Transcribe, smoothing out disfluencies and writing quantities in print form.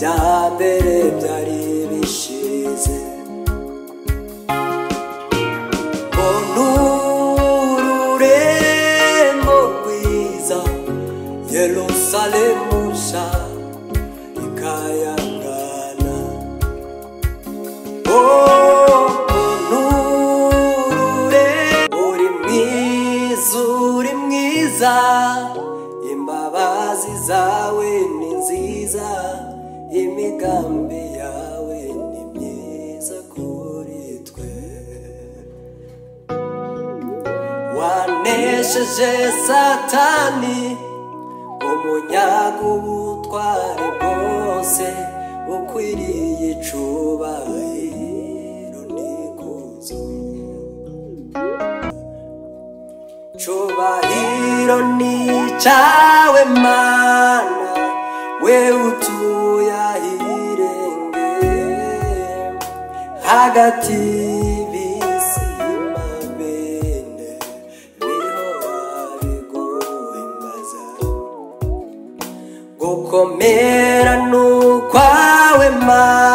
Ibya mbere byari bishize. Onururembo rwiza, Yerusalemu nshya ikayangana. Onurure, uri mwiza, uri mwiza, imbabazi zawe ni nziza, imigambi yawe ni myiza kuri twe. Wanesheje Satani, umunyaga ubutware bwose, ukwiriye icubahiro n'ikuzo. Cubahiro ni icawe Mana, we utuye ahirengeye, hagati y'ibisima bene bihora biguhimbaza. Gukomera n'ukwawe Mana.